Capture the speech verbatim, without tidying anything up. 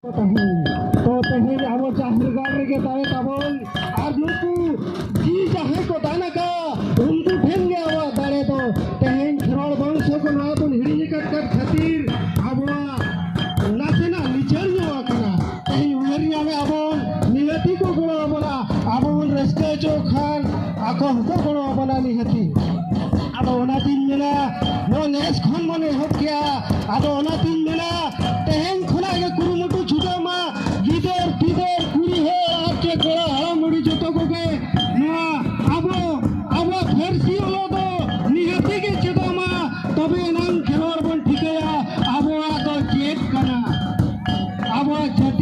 ᱛᱟᱦᱮᱱ᱾ ᱛᱚ ᱛᱮᱦᱮᱧ ᱟᱵᱚ ᱡᱟᱦᱮᱨ ᱜᱟᱲ ᱨᱮᱜᱮ ᱫᱟᱲᱮ ᱛᱟᱵᱚᱱ, ᱟᱨ ᱱᱩᱠᱩ ᱡᱤᱣᱤ ᱡᱟᱦᱟᱸᱭ ᱠᱚ ᱫᱟᱱ ᱟᱠᱟᱫ, ᱩᱱᱠᱩ ᱴᱷᱮᱱ ᱜᱮ ᱟᱵᱚᱣᱟᱜ ᱫᱟᱲᱮ ᱫᱚ᱾ ᱛᱮᱦᱮᱧ ᱠᱷᱮᱨᱣᱟᱲ ᱵᱚᱝᱥᱚ ᱠᱚ ᱱᱚᱣᱟ ᱵᱚᱱ ᱦᱤᱲᱤᱧ ᱟᱠᱟᱫ ᱠᱟᱱ ᱠᱷᱟᱹᱛᱤᱨ ᱟᱵᱚᱣᱟᱜ ᱱᱟᱥᱮᱱᱟᱜ ᱞᱤᱪᱟᱹᱲ ᱧᱚᱜ ᱟᱠᱟᱱᱟ᱾ ᱛᱮᱦᱮᱧ ᱩᱭᱦᱟᱹᱨ ᱧᱟᱢᱮᱫ ᱟᱵᱚᱱ, ᱱᱤᱦᱟᱹᱛᱤ ᱠᱚ ᱜᱚᱲᱚ ᱟᱵᱚᱱᱟ, ᱟᱵᱚ ᱵᱚᱱ ᱨᱟᱹᱥᱠᱟᱹ ᱦᱚᱪᱚ ᱠᱷᱟᱱ ᱟᱠᱚ ᱦᱚᱸᱠᱚ ᱜᱚᱲᱚ ᱟᱵᱚᱱᱟ ᱱᱤᱦᱟᱹᱛᱤ᱾ ᱟᱫᱚ ᱚᱱᱟᱛᱤᱧ ᱢᱮᱱᱟ, ᱱᱚᱣᱟ ᱱᱮᱥ ᱠᱷᱚᱱ ᱵᱚᱱ ᱮᱦᱚᱵ ᱠᱮᱭᱟ᱾ ᱟᱫᱚ ᱚᱱᱟᱛᱤᱧ ᱢᱮᱱᱟ, ᱛᱮᱦᱮᱧ ᱠᱷᱚᱱᱟᱜ ᱜᱮ ᱠᱩᱨᱩᱢᱩᱴᱩ ᱪᱷᱩᱴᱟᱹᱣ ᱢᱟ᱾ ᱜᱤᱫᱟᱹᱨ ᱯᱤᱫᱟᱹᱨ, ᱠᱩᱲᱤ ᱦᱚᱲ ᱟᱨ ᱪᱮ ᱠᱚᱲᱟ ᱦᱟᱲᱟᱢ ᱵᱩᱲᱦᱤ ᱡᱚᱛᱚ ᱠᱚᱜᱮ ᱱᱚᱣᱟ ᱟᱵᱚ, ᱟᱵᱚᱣᱟᱜ ᱯᱟᱹᱨᱥᱤ ᱚᱞᱚᱜ ᱫᱚ ᱱᱤᱦᱟᱹᱛᱤ ᱜᱮ ᱪᱮᱫᱚᱜ ᱢᱟ᱾ ᱛᱚᱵᱮ ᱮᱱᱟᱝ ᱠᱷᱮᱞᱣᱟᱲ ᱵᱚᱱ ᱴᱷᱤᱠᱟᱹᱭᱟ ᱟᱵᱚᱣᱟᱜ ᱫᱚ ᱪᱮᱫ ᱠᱟᱱᱟ, ᱟᱵᱚᱣᱟᱜ ᱪᱮᱫ